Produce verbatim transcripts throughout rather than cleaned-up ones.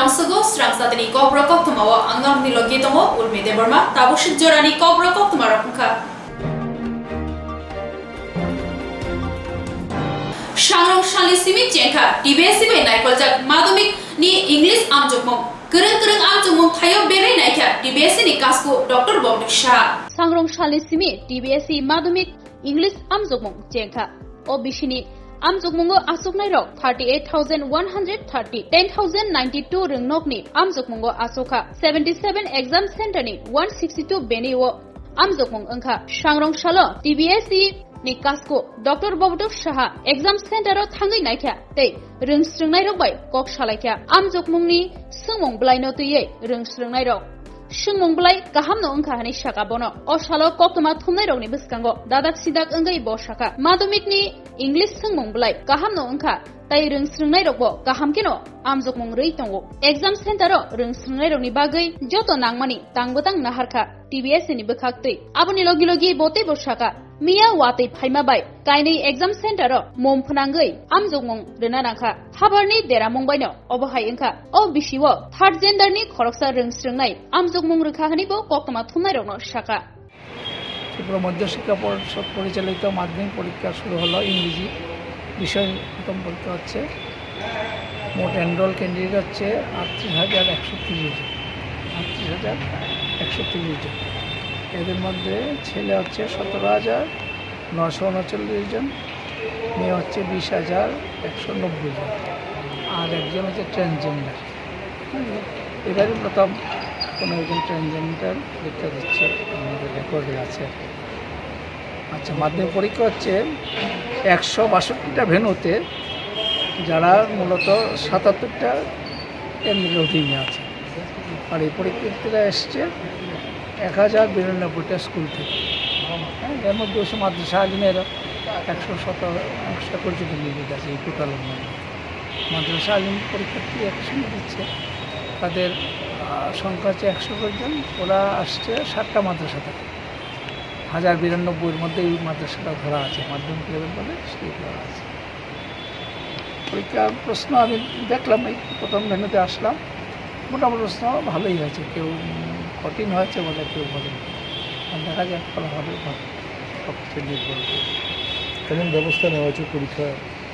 Aswgo srang satini kokborok koktwmao ang norokni logi tongo Urmi Debbarma, tabuk swk jorani kokborok koktwmarok wngkha. Sangrong salni simi chengkha T B S E bai naikoljak madhyamik ni English amjokmung. Kwrwng kwrwng amjokmung thaio belai naikha T B S E ni kasku Doctor Bobduk Saha. Sangrong salni simi T B S E madhyamik English amjokmung chengkha. O bisini amjokmungo aswknairok thirty eight thousand one hundred thirty, ten thousand ninety two rwngnokni amjokmungo aswkkha. Seventy seven exam center ni one sixty two beni o amjokmung wngkha. Sangrong salo T B S E ni kasku Doctor Bobduk Saha exam center o thangwi naikha tei rwng srwngnairok bai kok salaikha. Amjokmungni swngmung bwlaino twiwi rwng srwngnairok swngmung bwlai kahamno wngkha hwnwi saka bono. O salo koktwma thumnairokni bwskango dadak sidak wngwi bo saka, madhyamikni English swngmung bwlai kahamno wngkha tei rwng srwngnairokbo kaham kheno amjokmung rwi tongo. Exam center o rwng srwngnairokni bagwi joto nangmani tang bwtang naharkha T B S E ni bwkhak twi. Aboni logi logi bo teibo saka, miya watwi phaima bai kainwi exam center o mum phwnangwi amjokmung rwna nangkha. Habarni deramung baino obo hai wngkha. O bisio third gender ni khoroksa rwng srwngnai amjokmung rwkha hwnwi bo koktwma thumnairokno saka. Tripura মধ্যশিক্ষা পর্ষদ পরিচালিত মাধ্যমিক পরীক্ষা শুরু হলো। ইংরেজি বিষয় প্রথম পরীক্ষা হচ্ছে। মোট এনরোল ক্যান্ডিডেট হচ্ছে আটত্রিশ হাজার একশো তিরিশ জন। আটত্রিশ হাজার একশো তিরিশ জন। এদের মধ্যে ছেলে হচ্ছে সতেরো হাজার নশো ঊনচল্লিশ জন, মেয়ে হচ্ছে বিশ হাজার একশো নব্বই জন, আর একজন হচ্ছে ট্রান্সজেন্ডার। এবারই প্রথম কোনো একজন ট্রান্সজেন্ডার পরীক্ষা দিচ্ছে, আমাদের রেকর্ডে আছে। আচ্ছা, মাধ্যমিক পরীক্ষা হচ্ছে একশো বাষট্টিটা ভেন্যুতে, যারা মূলত সাতাত্তরটা কেন্দ্রের অধীনে আছে। আর এই পরীক্ষার্থীরা এসছে এক হাজার বিরানব্বইটা স্কুল থেকে। হ্যাঁ, এর মধ্যে অবশ্য মাদ্রাসা আলিমের একশো সতেরো, একশো একুশ জন নিযুক্ত আছে এই টোটালের মধ্যে। মাদ্রাসা আলিম পরীক্ষার্থী একই সঙ্গে দিচ্ছে, তাদের, আহ, সংখ্যা হচ্ছে একশো জন। ওরা আসছে সাতটা মাদ্রাসা থেকে। হাজার বিরানব্বইয়ের মধ্যে এই মাদ্রাসাটা ধরা আছে, মাধ্যমিক লেভেল বলে স্কুল ধরা আছে। পরীক্ষার প্রশ্ন আমি দেখলাম, এই প্রথম ভেন্যুতে আসলাম, মোটামুটি প্রশ্ন ভালোই হয়েছে, কেউ, উম, কঠিন হয়েছে বলে কেউ বলেনি। আর দেখা যাক ফলাফলে ভালো, সব কিছু নির্ভর করবে। কেমন ব্যবস্থা নেওয়া হয়েছে পরীক্ষা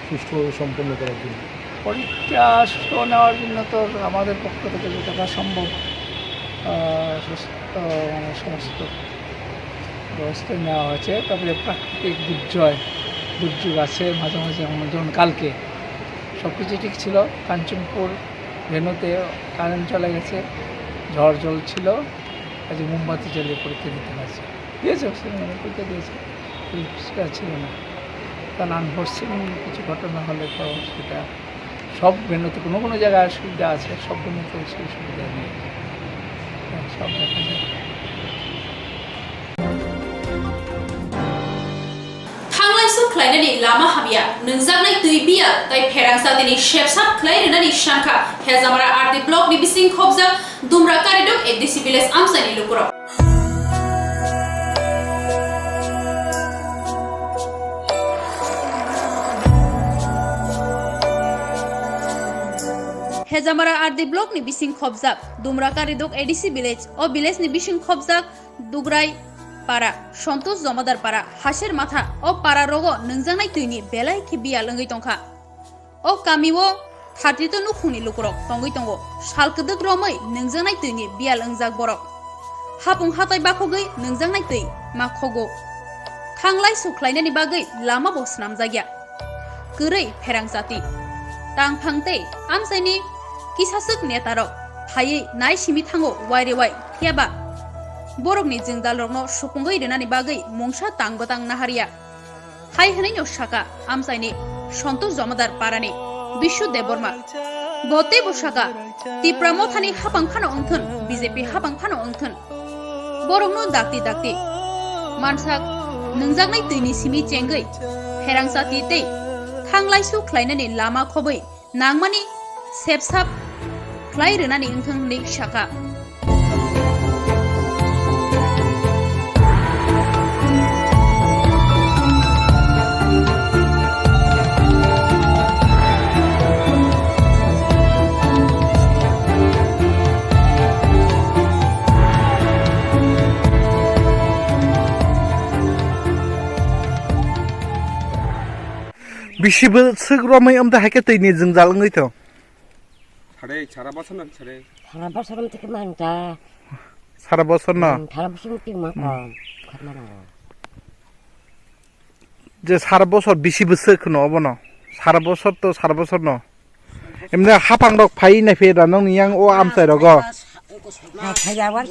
সুষ্ঠুভাবে সম্পন্ন করার জন্য? পরীক্ষা সুষ্ঠু নেওয়ার জন্য তো আমাদের পক্ষ থেকে যতটা সম্ভব, আহ, সুস্থ, মানে, সমস্ত ব্যবস্থা নেওয়া হয়েছে। তবে প্রাকৃতিক বিপর্যয়, দুর্যোগ আছে মাঝে মাঝে, এমন যেমন কালকে সব কিছু ঠিক ছিল, কাঞ্চনপুর ভেন্যুতে কারেন্ট চলে গেছে, ঝড় জল ছিল, কাজে মোমবাতি জ্বালিয়ে পরীক্ষা দিতে হয়েছে। দিয়েছে, সেখানে পরীক্ষা দিয়েছে, পরিষ্কার ছিল না, কারণ আনফোর্সিন কিছু ঘটনা হলে তো সেটা সব ভেন্যুতে কোনো কোনো জায়গায় সুবিধা আছে, সব ভেন্যুতে সেই সুবিধা নেই। হ্যাঁ, সব দেখা যায়। Thanglaisu khlainani lama hamya, nwngjaknai twi biyal tei pherang satini sepsap khlai rwnani sankha Hejamara R D block ni bising khobjak Dumra Karidok A D C village amchaini lukurok. Hejamara R D block ni bising khobjak Dumra Karidok A D C village. O village ni bising khobjak Dugrai para, Santosh Jomadar para, Haser Matha, o para rogo nwngjaknai twi ni belai khe biyal wngwi tongkha. O kami o thirty to nukhungni lukurok tongwi tongo. Sal kwdwk romwi nwngjaknai twi ni biyal wngjak borok. Hapung hatai bakhogwi nwngjaknai twi ma khogo. Thanglaisu khlainani bagwi lama bo swnamjakya. Kwrwi pherang jati. Tangphang tei amchaini kisaswk netarok phaiwi nai simi thango wairewai, phiyaba borokni jwngjalrokno supungwi rwnani bagwi mungsa tang bwtang naharya. Hai hwnwi no saka amchaini Santosh Jomadar parani Bishu Debbarma. Bo teibo saka, Tipra Mothani hapang phano wngthun, B J P hapang phano wngthun, borokno dakti dakti mansak nwngjaknai twini simi chengwi pherang jati tei thanglaisu khlainani lama khobwi nangmani sepsap khlai rwnani wngthung hwnwi saka. Bisi bwswk romwi wng tong hai khe twi ni jwngjal wngwi tong? Sare, sara bosor no sare. Sara bosor wng tong khe man ta. Sara bosor no? Hmm, sara bosor wng tong man kom. Khatma rang. Je sara bosor bisi bwswk no obo no? Sara bosor to sara bosor no. Emne hapang rok phai nai phe da nong ni yang o amchai rogo. Phai, phai ya war.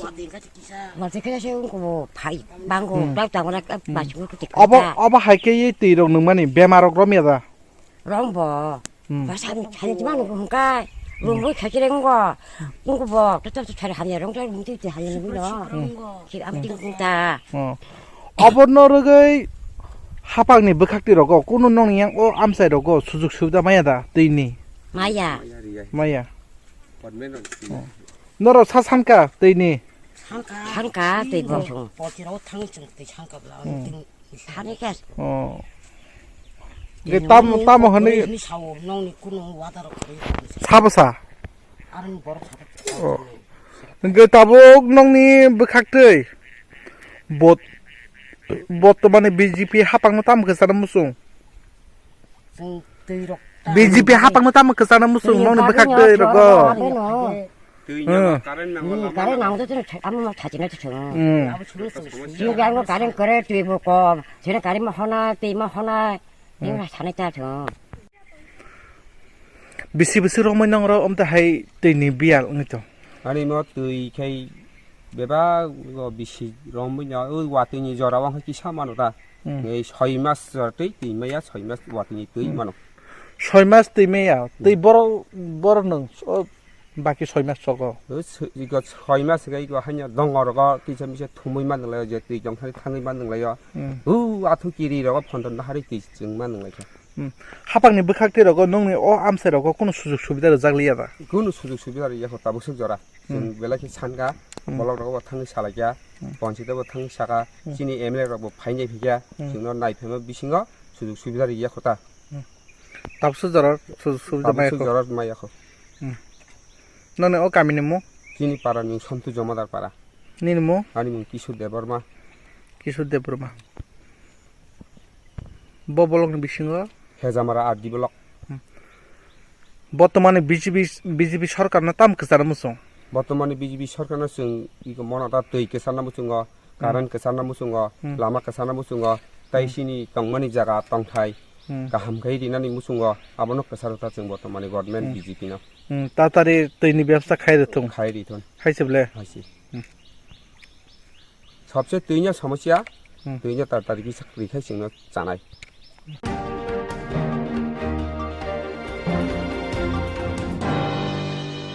War se khe se ung ko phai. Bang ko Hmm. plak ta wala ka Hmm. ba chu ko te Obo, ka. obo hai khe ye twi rok nung mani bemar rok rom ya da. Rom bo. Hmm. Ba san san ji man ko hung kai. Rom bo kha kire ngo. Ung ko bo to to to thar han ya rong ta ung ti ti han ya nung lo. Hmm. Ki am ting ung ta. Oh. Obo no rwgwi hapang ni bwkhak twi rogo kunu nong ni yang o amchai rogo sujuk subida maya da twi ni. Maya. Maya. Norok sa sanka twi ni. Sanka twi bosong. Porti rok thang chung twi sanka bla. Hmm. Thani ka. Oh. Ge tam tamo hani. Ni sao nong ni kunu wada rok. Sabo sa. Arang borok sa. Oh. Ge tabuk nong ni bwkhak twi. Bot. Bot to mane B J P hapang no tam ke sana musung. Chwng twi rok ta. B J P hapang no tamo kwchana musung nong ni bwkhak twi rogo. Twi Hmm. nang current nang Ni wala current mana. nang to tini amo ma thachina to chwng. Hmm. Abo chwng chwng. Ni gang ko current kore twi bo kom. Chwng current ma hona twi ma hona. Ni Hmm. ma thani ta chwng. Bisi bisi romwi nong ro om ta hai twi ni biyal wngwi tong. Ani mo twi khai bebak go bisi romwi no o watwi ni jora o kisa mano ta. Hmm. Ei soi mas jora twi twi maya soi mas watwi ni twi Hmm. mano. Soi mas twi maya twi Hmm. boro boro nung o baki soi mas sogo. O soi iko soi mas ga iko hanya dongor go kisa misa thumui man lai je twi jong thani thangwi man lai yo. Hmm. U athu kiri rogo phondon hari twi chwng man lai kha. Hmm. Hapang ni bwkhak twi rogo nung ni o amchai rogo kunu sujug subida rwjak liya da. Kunu sujug subida rwya kho tabuk suk jora. Chwng Hmm. belai khe sanka, Hmm. bolok rogo bo thangwi salai kha, Hmm. ponchito bo thangwi saka, Hmm. chini M L A rok bo phainai phikya, Hmm. chwngno naiphema bisingo sujug subida rwya kho ta. Hmm. Tabuk suk jora sujug subida Tabuk maya suk kho. jora maya kho. Hmm. Noni o kami ni mung? Chini para ni Sontu Jomadar para. Nini mung? Ani mung Kishore Debbarma. Kishore Debbarma. Bo bolok ni bisingo? Hejamara R D block. Hmm. Bortomani B J P, B J P sorkar no tam kwchana muchung? Bortomani B J P sorkar no chwng iko mono ta twi kwchana muchungo, Hmm. current kwchana muchungo, Hmm. lama kwchana muchungo, tai Hmm. sini tongmani jaga tongthai Hmm. kaham khai rinani muchungo abono kwcharo ta chwng bortomani government Hmm. B J P no. Hmm, tatari twi ni bebsa khai rwthung. Khai rithun. Hai se ble? Hai se. Hmm. Sabse twi no somosya, Hmm. twi no tatari kisa kwrwi khai chwngno chanai.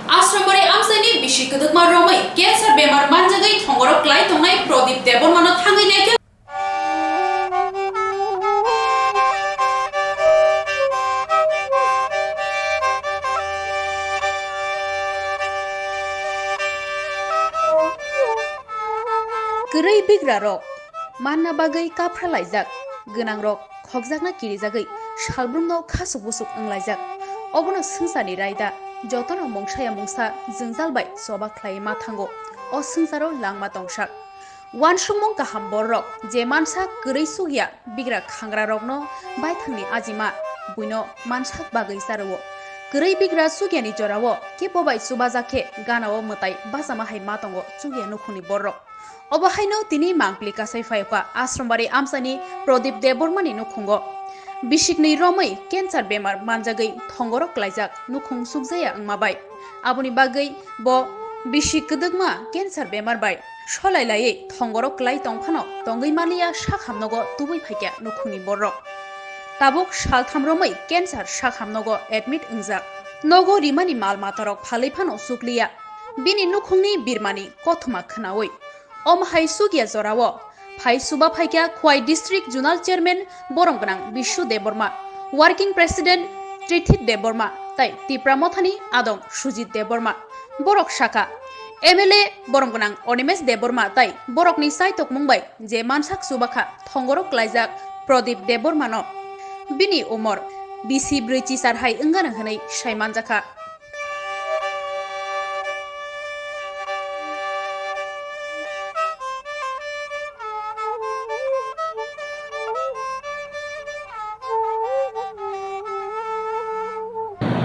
Ashramari amchaini bisi kwdwkma romwi cancer bemar manjagwi thongoro klai tongnai Pradip Debbarmano thangwi naikha. Kwrwi bigrarok manna bagwi kaphra laijak, gwnangrok khokjakna kirijagwi salbrumno khasuk busuk wnglaijak. Obono swngcharni raida, jotono mungsaya mungsa jwngjal bai choba khlaiwi ma thango. O swngcharo langma tongsak. Uansukmung kaham bororok je mansa kwrwi sukya bigra khangrarokno baithangni ajima buino mansak bagwi charwo. Kwrwi bigra sukyani jorao kebo bai chubajak khe ganao mwtai bachama hai ma tongo chukya nukhungni bororok. Obo haino tini mangpili kasai phaiokha Ashramari amchaini Pradip Debbarmani nukhungo. Bisikni romwi cancer bemar manjagwi thongoro klaijak nukhung sukjaya wngma bai. Aboni bagwi bo bisi kwdwkma cancer bemar bai solai laiwi thongoro klai tong phano tongwi manliya sak hamnogo tubui phaikha nukhungni borok. Tabuk saltham romwi cancer sak hamnogo admit wngjak. Nogo rimani mal matarok phalwi phano chukliya. Bini nukhungni birmani kothoma khwnawi. Om hai sukya jorao phai suba phaikha Khwai District Zonal Chairman borom gwnang Bishu Debbarma, Working President Trithit Debbarma tai Tipra Mothani adong Sujit Debbarma. Borok sakha, M L A borom gwnang Animesh Debbarma tai borokni chaitokmung bai je mansak chubakha thongoro klaijak Pradip Debbarmano. Bini umor bisi brwi chisar hai wngano hwnwi sai manjakha.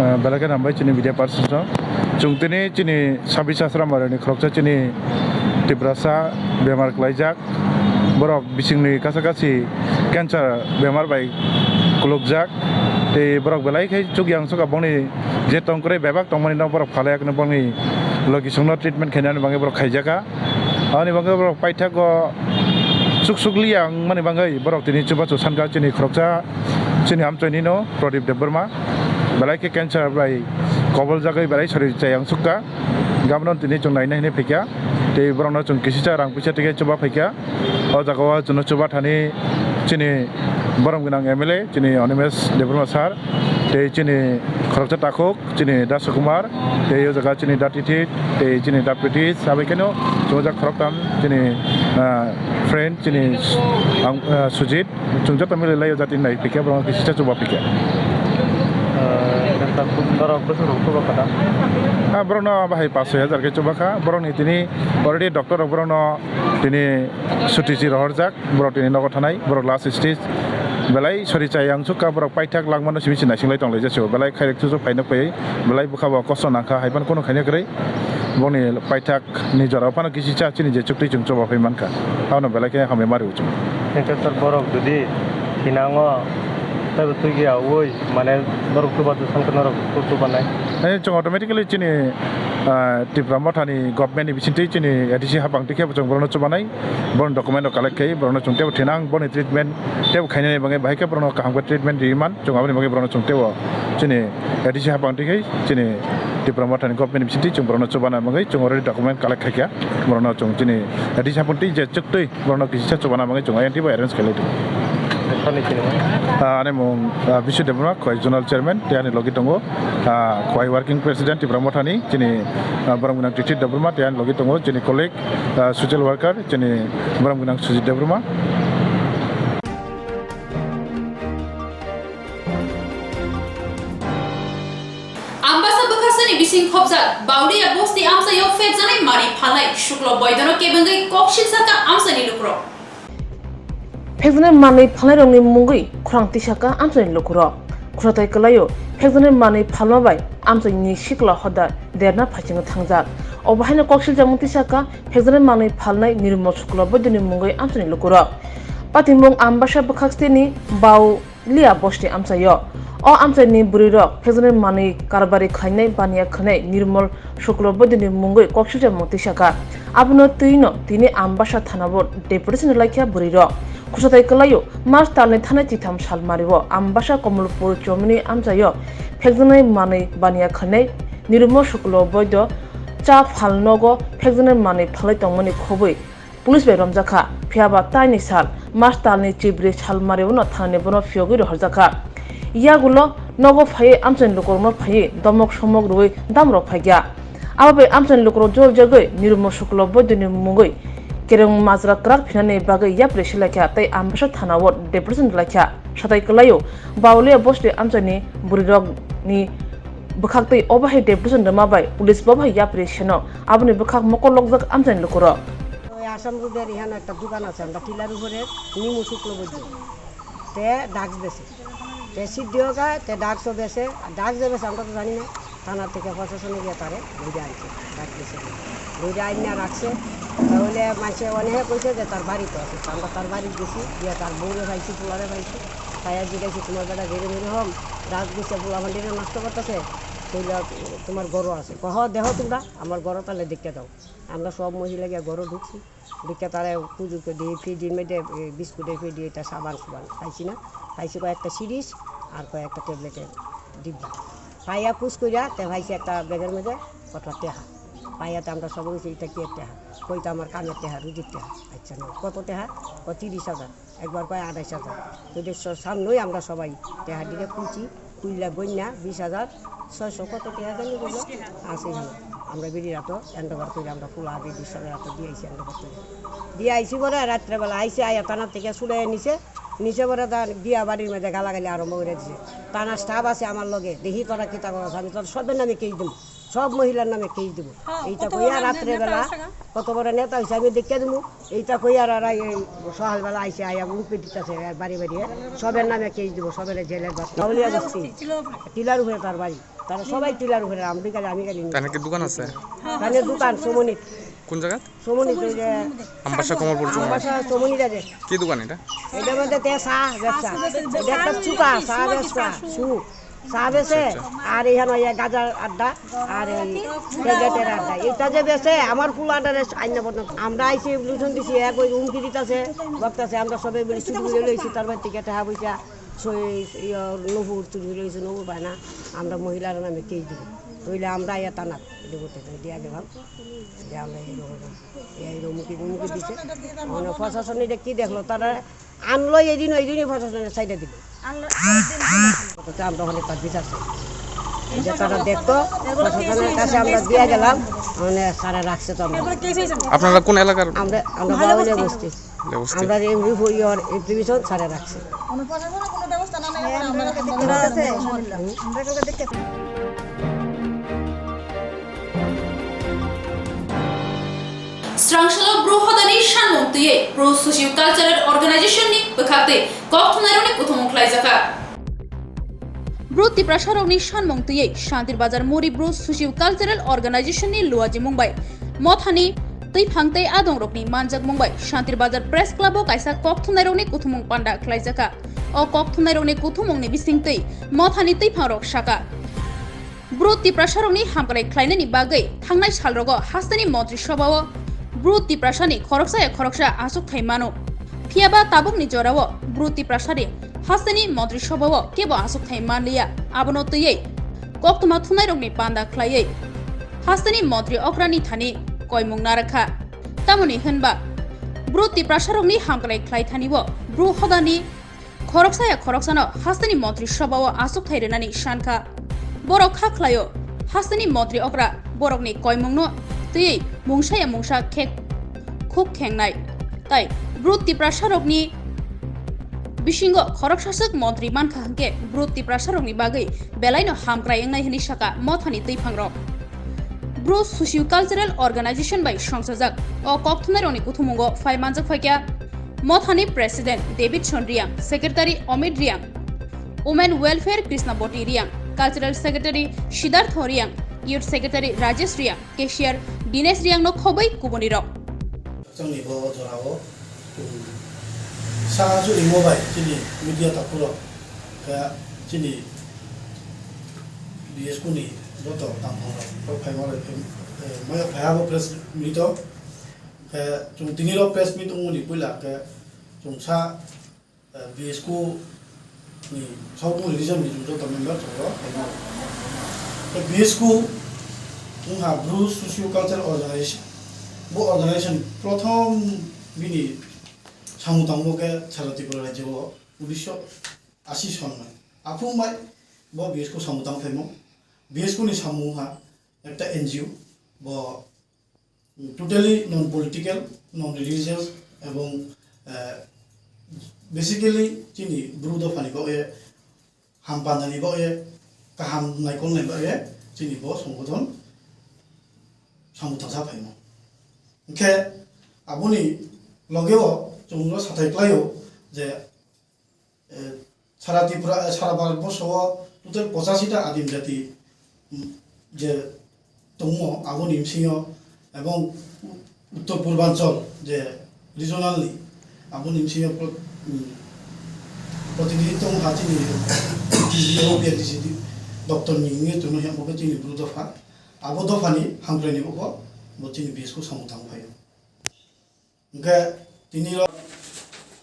Ah, belai khe hambai chini media persons no. Chwng tini chini Sabisha Srambaroni khoroksa chini Tiprasa bemar klaijak. Borok bisingni kasa kasi cancer bemar bai kulukjak. Tei borok belai khe chukya wngsukha bongni je tongkwrwi bebak tongmani no borok phalai yakno bongni logisongno treatment khainani bagwi borok khaijakha. Ani bagwi borok paithago chuk suk liya wngmani bagwi borok tini chubachu sankha chini khoroksa chini amchoinino Pradip Debbarma. Belai khe cancer bai koboljagwi belai sori chayang sukha. Gabno tini chwng naina hinwi phaikha. Tei borokno chwng kisisa rang puisa tike chuba phaikha. O jagao chwngno chuba thani chini borom gwnang M L A chini Animesh Debbarma sir tei chini khoroksa takhuk chini Da Sukumar, tei o jaga chini Da Tithit, tei chini Da Pritish, abai kheno chwng o jaga khoroktham chini, ah, friend chini ang, ah, Sujit, chwng joto mili lai o jati nai phikya, borok khe sisa chuba phikya. Ah, borok no bahai pash soi hajar khe chuba kha, borok ni tini already doctor rok borok no tini suti si rohorjak. Borok tini nogo thanai, borok last stage. Belai sori chayang sukha, borok paithak langmano simi si naising lai tong lai jesa o. Belai khairok chuchuk phaino phaiwi, belai bwkha bo kosto nangkha, hai phano kunu khaina kwrwi. Bongni paithak ni jora o phano kisi cha chini je chuktwi chwng choba phai mankha. Abono belai khe hamya mari uchung. Hwnkhe sir, borok jodi thinango taibo twigiya ui, mane borok chubachu sankhe norok chubanai. Hai chwng automatically chini, ah, Tipra Mothani government ni bisingtwi chini A D C hapang tikhe bo chwng borokno chubanai. Borokni document rok collect khai, borokno chwng teibo thinang, boni treatment teibo khainani bagwi bahai khe borokno kaham khe treatment riwi man, chwng aboni bagwi borokno chwng teibo chini A D C hapang twi khai, chini Tipra Mothani government ni bisingtwi chwng borokno chubana bagwi chwng already document collect khaikha, borokno chwng chini A D C hapang twi je chuktwi borokno kisa chubana bagwi chwng ayang teibo arrange khailai tongo. Nokni sinima? Ah, ani mung, ah, Bisu Debbarma, Khowai Zonal Chairman, tei ani logi tongo, ah, Khowai Working President Tipra Mothani, chini, ah, borok gwnang Tithit Debbarma, tei ani logi tongo, chini colleague, ah, social worker, chini borok gwnang Sujit Debbarma. Ambasa bwkhasani bising khopjak Baulia bosti amchaio phekjanai manwi phalnai Shuklo Boidono kebengwi koksil saka amchaini lukurok. Phekjaknai manwi phalnairokni mungwi khorang tisaka amchaini lukurok. Khwrathai kwlaio phekjaknai manwi phalma bai amchaini sikla hoda derna phaichingwi thangjak. Obo haino koksiljakmung tisaka phekjaknai manwi phalnai Nirmal Shukla Boidoni mungwi amchaini lukurok. Patimung Ambasa bwkhak steni Bau Lia bosti amchaio. O amchaini bwrwirok phekjaknai manwi karbari khlainai baniya khwnai Nirmal Shukla Boidoni mungwi koksiljakmung tisaka. Abono twino tini Ambasa thanao deputation rwlaikha bwrwirok. Khwsatai kwlaio, March talni thanai chitham salmario Ambasa Komolpur chomini amchaio phekjaknai manwi baniya khwnai Nirmal Shukla Boido cha phal nogo phekjaknai manwi phalwi tongmani khobwi police bai romjakha. Phiyaba taini sal March talni chibri salmario no thanani bono phiyogwi rohorjakha. Yagulo nogo phaiwi amchaini lukurokno phaiwi domok somok rwui damrok phaikha. Abo bai amchaini lukurok joljagwi Nirmal Shukla Boidoni mungwi kereng majra kwrak phinani bagwi yapri silaikha tei Ambasa thanao deputation rwlaikha. Satai kwlaio, Baulia bosti amchaini bwrwirokni bwkhaktwi obo hai deputation rwma bai police bo bai yapri seno. Aboni bwkhak mokol lokjak amchaini lukurok. ওই আসাম রোডের এখানে একটা দোকান আছে, আমরা টিলার উপরে নিমু শুক্ল বৈদ্য। তে ডাক্স বেচে। তে সিদ্ধি হোক, তে ডাক্সও বেচে। আর ডাক্স যে বেচে, আমরা তো জানি না। থানা থেকে প্রশাসনে গিয়ে তারে ধরে আনছে, ডাক্স বেচে। ধরে আইনা রাখছে। তাহলে মাসে অনেকে কইছে যে তার বাড়িতে আছে। আমরা তার বাড়ি গেছি, গিয়ে তার বউরে পাইছি, পোলারে পাইছি। পাইয়া জিজ্ঞাসি, "তোমার বেটা যেরকম এরকম ডাক্স বেচে পোলা ভান্ডিরে নষ্ট করতেছে, কইলা, 'তোমার গরু আছে?' কয়, "হ, দেখো তোমরা, আমার গরু তাহলে দেখতে দাও।" আমরা সব মহিলা গিয়া ঘরো ঢুকছি, ঢুকে তারা কুজুকে দিয়ে ফ্রিজের মধ্যে, এ, বিস্কুটে ফ্রি দিয়ে এটা সাবান সুবান খাইছি না, খাইছি কয়েকটা সিরিজ আর কয়েকটা ট্যাবলেটের ডিব্বা। পাইয়া কুচ করিয়া তে খাইছি একটা ব্যাগের মধ্যে কত টেহা। পাইয়াতে আমরা সব কিছু এটা কি টেহা? কইতো আমার কামের টেহা, রুজির টেহা। আচ্ছা না, কত টেহা? ও তিরিশ হাজার। একবার কয় আড়াইশ হাজার। তো দেখছো, সামনেই আমরা সবাই টেহা দিকে খুলছি, খুললে গন্যা বিশ হাজার ছয়শো কত টেহা জানি বললো, আছে এখানে। আমরা বেরিয়ে রাতো হ্যান্ড ওভার করে আমরা খোলা আগে বিশ হাজার রাতো দিয়ে আইসি হ্যান্ড ওভার করে। দিয়ে আইসি পরে রাত্রেবেলা আইসে, আয়া থানা থেকে ছুড়ে নিছে, নিচে পরে তার গিয়া বাড়ির মধ্যে গালাগালি আরম্ভ করে দিছে। থানা স্টাফ আছে আমার লগে, দেখি তোরা কিতা করছ, আমি তোর সবের নামে কেস দেবো। সব মহিলার নামে কেস দিব। হ্যাঁ, এইটা কত কইয়া বড় রাত্রে নে-, বেলা নেতা আছে গা? কত বড় নেতা হইছে আমি দেখিয়া দিমু। এইটা কইয়া আর, আর এই সকালবেলা আইসে, আইয়া উঠবে দিতেছে, আর বাড়ি বাড়ি, হ্যাঁ? সবের নামে কেস দিব, সবের জেলের বাচ্চা। গাউলিয়া বস্তি, টিলার উপরে তার বাড়ি। তারা সবাই টিলার উপরে, আমি খালি, আমি খালি নিই। তার নাকি দোকান আছে? তার নাকি দোকান, সমনিত। কোন জায়গা? সমনিত, ওই যে আমবাসা কমলপুর চৌমুহনী। আমবাসা সমনিত আছে। কি দোকান এটা? এটা মধ্যে তে চা ব্যবসা। এটা একটা চুকা, চা ব্যবসা, চু। চা বেচে, আচ্ছা, আচ্ছা। আর এখানে ওই গাজার আড্ডা, আর এই সিগারেটের আড্ডা। এটা যে বেচে, আমার ফুল আড্ডারে আইন না বদনাম। আমরা আইসি, এপ্লিকেশন দিছি, এক ওই হুমকি দিতাছে, বক্তাছে, আমরা সবাই মিলে চুরি করে লইছি, তার বাড়ি থেকে টাকা পয়সা, সই, ইয়ে, নুপুর চুরি করে লইছে, নুপুর পায় না। আমরা মহিলার নামে কেস দিব। তাইলে আমরা ইয়ে থানা দিব, দিয়া গেলাম, যে আমরা এইরকম, এইরকম হুমকি, হুমকি দিছে। মানে প্রশাসন এটা কি দেখলো, তারা আনলো এই দিন, ওই দিনই প্রশাসনের সাইডে দিল। আনলো, ওই দিন দিল। অথচ আমরা ওখানে তার বিচার চাই। এই যে তারা দেখতো, প্রশাসনের কাছে আমরা দিয়ে গেলাম, মানে স্যারে রাখছে তো আমরা। এরপরে কেস হয়েছে। আপনারা কোন এলাকার? আমরা, আমরা বাউলিয়া বস্তি। বাউলিয়া বস্তি। আমরা এই রিপো-, ইয়র এপ্লিকেশন স্যারে রাখছে। কোনো প্রশাসনের কোনো ব্যবস্থা না নেয়, আমরা, আমরা কালকে দেখতে পাচ্ছি। Srangshalo Bru hodani sanmung twiwi Bru Socio Cultural Organization ni bwkhak tei kok thumnairokni kuthumung khlaijakha. Bru Tiprasarokni sanmung twiwi Shantir Bazar Muri Bru Socio Cultural Organization ni luajimung bai mothani twiphang tei adongrokni manjakmung bai Shantir Bazar Press Club o kaisa kok thumnairokni kuthumung panda khlaijakha. O kok thumnairokni kuthumungni bisingtwi mothani twiphangrok sakha. Bru Tiprasarokni hamkrai khlainani bagwi thangnai salrogo hasteni Montri Sobhao Bru Tiprasani khoroksa ya khoroksa achukthai mano. Phiyaba tabukni jorao Bru Tiprasani hasteni Montri Sobhao kebo achukthai manliya. Abono twiwi koktwma thumnairokni panda khlaiwi hasteni Montri okrani thani koimung narakha. Tamoni hwnba Bru Tiprasarokni hamkrai khlai thani o Bru hodani khoroksa ya khoroksano hasteni Montri Sobhao achukthai rwnani sankha. Borok kha khlaio, hasteni Montri okra borokni koimungno twiwi mungsa ya mungsa khe khuk khengnai. Tai Bru Tiprasarokni bisingo khoroksaswk Montri mankha hwnkhe Bru Tiprasarokni bagwi belaino hamkrai wngnai hwnwi sakha mothani twiphangrok. Bru Socio Cultural Organization bai songchajak o kok thumnairokni kuthumungo phai manjak phaikha mothani President Davidson Riang, Secretary Omit Riang, Women Welfare Krishnaboti Riang, Cultural Secretary Siddhartho Riang, Youth Secretary Rajesh Riang, Cashier Dinesh Riang no khobwi kubunirok. Chwngni bo jorao, um, sa chwngni bai chini media takhurok, khe chini B S Q ni joto tangphang rok, rok phai ma rok, eh, maya phai abo press meet o, khe chwng tini rok press meet wngmani puila khe chwng sa, eh, B S Q ni South Region ni chwng joto member chwng rok phai ma rok. Khe B S Q wngkha Bru Socio Cultural Organization. Bo organization prothom bini samung tangmo khe sara Tripura rajyo o unisho ashi son mai. Aphung bai bo B S Q samung tang phaimo. B S Q ni samung ha ekta N G O, bo totally non political, non religious, ebong, eh, basically chini Bru dopha ni bo e hampanda ni bo e kaham naikol nai bo e chini bo songodhon samung tangsa phaimo. Hwnkhe aboni logeo chwngno sathai klaio je eh, sara Tripura, eh, sara Bharat borso o total pochashi ta adim jati, mm, je tongo, aboni bisingo ebong Uttor Purbanchal je regional ni, aboni bisingo pro-, mm, protinidhitto wngkha chini D G O, P R D C doptor ni wngwi tongma hiya bo khe chini Bru dopha. Abo dopha ni hamkrai ni bo bo chini B S Q samung tang phaio. Hwnkhe tini rok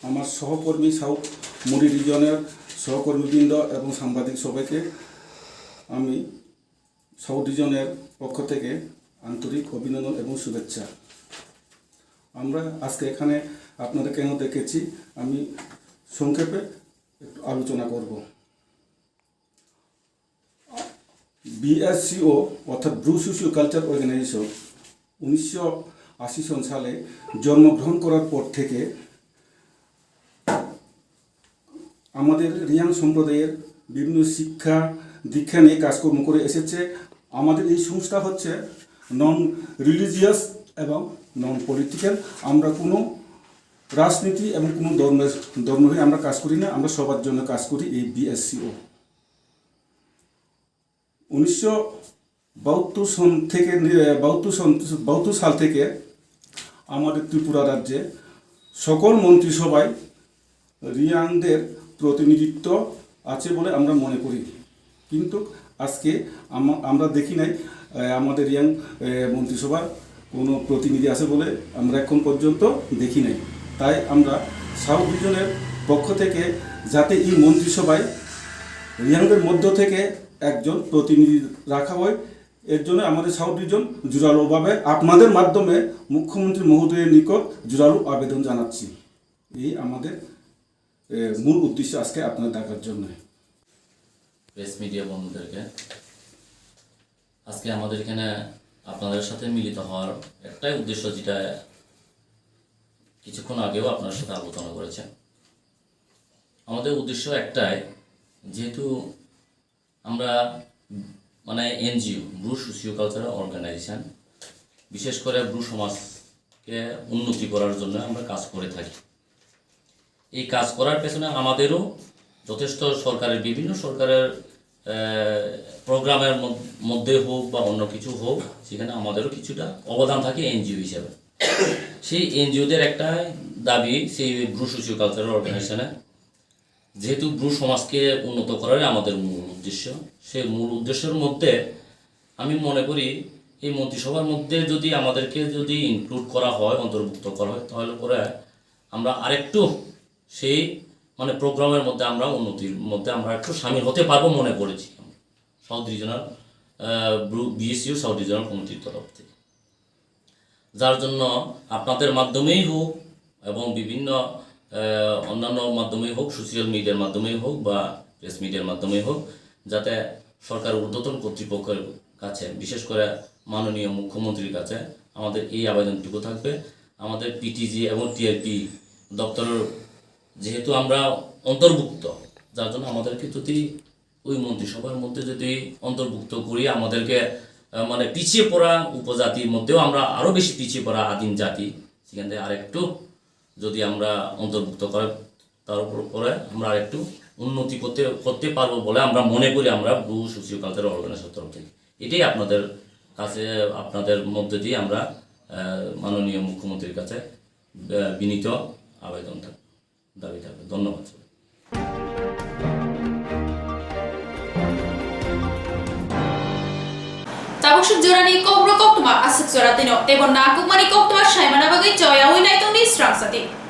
আমার সহকর্মী সাউথ মুরি রিজিয়নের সহকর্মীবৃন্দ এবং সাংবাদিক সবাইকে আমি সাউথ রিজিয়নের পক্ষ থেকে আন্তরিক অভিনন্দন এবং শুভেচ্ছা। আমরা আজকে এখানে আপনাদের কেন ডেকেছি, আমি সংক্ষেপে একটু আলোচনা করব। বিএসসিও অর্থাৎ ব্রু সোশিও কালচার অর্গানাইজেশন উনিশশো আশি সন সালে জন্মগ্রহণ করার পর থেকে আমাদের রিয়াং সম্প্রদায়ের বিভিন্ন শিক্ষা দীক্ষা নিয়ে কাজকর্ম করে এসেছে। আমাদের এই সংস্থা হচ্ছে নন রিলিজিয়াস এবং নন পলিটিক্যাল। আমরা কোনো রাজনীতি এবং কোনো ধর্মের, ধর্ম হয়ে আমরা কাজ করি না, আমরা সবার জন্য কাজ করি এই বিএসসিও। উনিশশো বাহাত্তর সন থেকে, এ, বাহাত্তর সন, বাহাত্তর সাল থেকে আমাদের ত্রিপুরা রাজ্যে সকল মন্ত্রিসভায় রিয়াংদের প্রতিনিধিত্ব আছে বলে আমরা মনে করি। কিন্তু আজকে আমা-, আমরা দেখি নাই, এ, আমাদের রিয়াং, এ, মন্ত্রিসভার কোনো প্রতিনিধি আছে বলে আমরা এখন পর্যন্ত দেখি নাই। তাই আমরা সাউথ রিজনের পক্ষ থেকে যাতে এই মন্ত্রিসভায় রিয়াংদের মধ্য থেকে একজন প্রতিনিধি রাখা হয়, এর জন্য আমাদের সাউথ রিজন জোরালোভাবে আপনাদের মাধ্যমে মুখ্যমন্ত্রী মহোদয়ের নিকট জোরালো আবেদন জানাচ্ছি। এই আমাদের, এ, মূল উদ্দেশ্য আজকে আপনাদের ডাকার জন্য। প্রেস মিডিয়া বন্ধুদেরকে আজকে আমাদের এখানে আপনাদের সাথে মিলিত হওয়ার একটাই উদ্দেশ্য, যেটা কিছুক্ষণ আগেও আপনার সাথে আলোচনা করেছেন। আমাদের উদ্দেশ্য একটাই, যেহেতু আমরা, মানে, NGO, Bru socio cultural organisation, বিশেষ করে ব্রু সমাজকে উন্নতি করার জন্য আমরা কাজ করে থাকি। এই কাজ করার পেছনে আমাদেরও যথেষ্ট সরকারের, বিভিন্ন সরকারের, আহ, প্রোগ্রামের মধ-, মধ্যে হোক বা অন্য কিছু হোক, সেখানে আমাদেরও কিছুটা অবদান থাকে এনজিও হিসাবে। সেই এনজিওদের একটা দাবি, সেই ব্রু সোশিও কালচারাল অর্গানাইজেশনে যেহেতু ব্রু সমাজকে উন্নত করাই আমাদের মূল উদ্দেশ্য, সেই মূল উদ্দেশ্যের মধ্যে আমি মনে করি এই মন্ত্রিসভার মধ্যে যদি আমাদেরকে যদি ইনক্লুড করা হয়, অন্তর্ভুক্ত করা হয়, তাহলে পরে আমরা আরেকটু সেই, মানে, প্রোগ্রামের মধ্যে আমরা উন্নতির মধ্যে আমরা একটু সামিল হতে পারবো মনে করেছি আমরা, সাউথ রিজনাল, আহ, ব্রু-, বিএসইউ সাউথ রিজনাল কমিটির তরফ থেকে। যার জন্য আপনাদের মাধ্যমেই হোক এবং বিভিন্ন, আহ, অন্যান্য মাধ্যমেই হোক, সোশ্যাল মিডিয়ার মাধ্যমেই হোক বা প্রেস মিডিয়ার মাধ্যমেই হোক, যাতে সরকার ঊর্ধ্বতন কর্তৃপক্ষের কাছে, বিশেষ করে মাননীয় মুখ্যমন্ত্রীর কাছে আমাদের এই আবেদনটুকু থাকবে। আমাদের পিটিজি এবং টিআরপি দপ্তরের, যেহেতু আমরা অন্তর্ভুক্ত, যার জন্য আমাদেরকে যদি ওই মন্ত্রিসভার মধ্যে যদি অন্তর্ভুক্ত করি, আমাদেরকে, আহ, মানে, পিছিয়ে পড়া উপজাতির মধ্যেও আমরা আরো বেশি পিছিয়ে পড়া আদিম জাতি, সেখান থেকে আরেকটু যদি আমরা অন্তর্ভুক্ত করে, তার উপর পরে আমরা আরেকটু উন্নতি করতে, করতে পারবো বলে আমরা মনে করি, আমরা ব্রু সোশিও কালচারাল অর্গানাইজেশন তরফ থেকে। এটাই আপনাদের কাছে, আপনাদের মধ্যে দিয়ে আমরা, আহ, মাননীয় মুখ্যমন্ত্রীর কাছে, আহ, বিনীত আবেদন থাকবে, দাবি থাকবে। ধন্যবাদ সবাই। Tabuk suk jorani kokborok koktwma aswk jora twino, teibo nangkukmani koktwma saimana bagwi choyaui naitongni srang sati.